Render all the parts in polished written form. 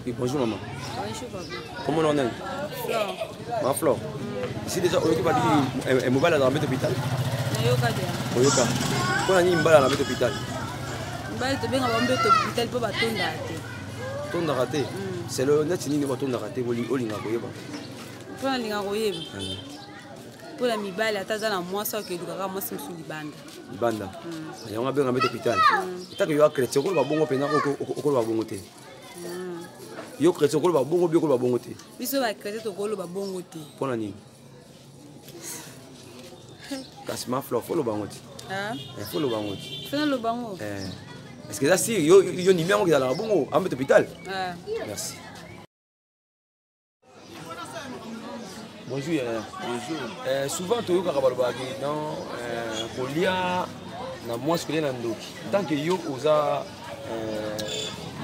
Oui, bonjour maman. Bonjour papa. Comment on est Flore. Ma Flore. Ici déjà oyoki ba dit mobali azala mbeto hôpital. Nayoka de. Oyoka. Pona nini mobali azala mbeto hôpital? Mobali tobenga bango mbeto hôpital mpo batondaka te. Tondaka te. C'est le neti nini batondaka te olinga koyeba. Mpo nalinga koyeba. Mpo na mibali ata aza na mwasi akelukaka mwasi mosusu libanda. Libanda. Yango abenga mbeto hôpital. Etake yo a chrétien okoloba bongo mpenza okoloba bongo te. Yo chrétien okoloba bongo bi okoloba bongo te. Biso ba chrétien tokoloba bongo te. Mpo na nini? Kasi ma Flore, fo loba yango te. Fo loba yango te. Fo naloba yango. Est-ce que eza si yo yo ndimi yango ezalaka bongo ambeto hôpital? Merci. Bonjour Yaya. Bonjour. Souvent toyokaka balobaka ke non kolia na mwasi kolia na ndoki. Tant que yo oza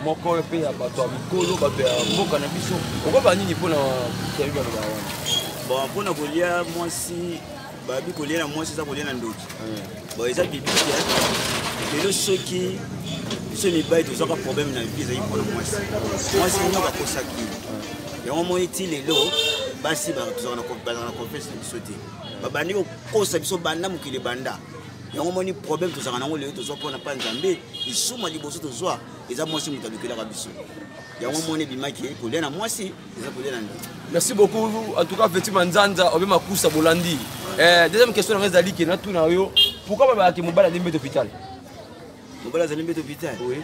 moko mpe ya bato ya mikolo bato ya mboka na biso okoba nini mpona yabi balobaka wana? Bon, mpona kolia mwasi babi kolia na mwasi eza kolia na ndoki. Bon, eza biblique. Lelo soki biso mibali tozwaka problème na vie ezali mpona mwasi. Mwasi moko akosaki. Yango moni ti lelo basi bazalaka na confiance na biso te. Babandi kokosa biso banda mokili banda. Yango moni problème tozalaka nango lelo tozwa mpona pa Nzambe lisuma liboso tozwa eza mwasi moto alukelaka biso. Yango moni ebimaki kolia na mwasi eza kolia na ndoki. Merci beaucoup en tout cas Feti Manzanza obe makusa bolandi. Deuxième question na ezali ke natuna yo pourquoi babaki mobali azali mbeto hôpital? Mobali azali mbeto hôpital? Oui.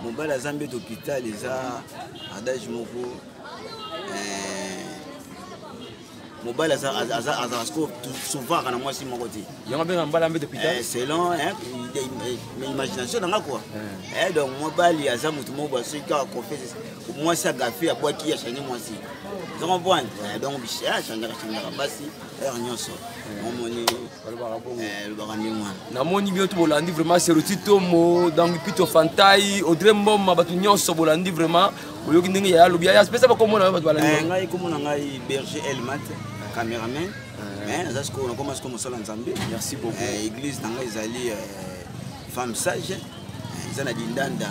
Mobali aza mbeto hôpital eza adage moko mobali azalaka sikoyo souvent aka na mwasi moko te. Yango abenga mobali mbeto hôpital? Selon imagination nanga quoi. Donc mobali aza motu moko boye soki kaka confiance mwasi agafe abwaki achange mwasi. Ozo comprendre? Donc achangeaka changeaka basi heure nyonso. Omoni lobaka ndenge wana. Namoni bino to bolandi vraiment Seroti Tomo, donc Pito Fantai, Audrey Mboma, bato nyonso bolandi vraiment. Boyoki ndenge ya lobi ya pesa ba komona bato balandi. Ngai komona ngai Berger Elmat, cameraman. Naza sikoyo nakoma sikoyo mosala Nzambe. Merci beaucoup. Église na ngai ezali femme sage. Eza na Dindanda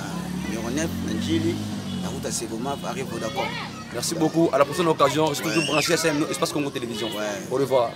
numéro 9 na Njili, na route ya Segoma arrive Vodacom. Merci beaucoup. À la prochaine occasion, je suis toujours branché à Espace Congo Télévision. Au revoir.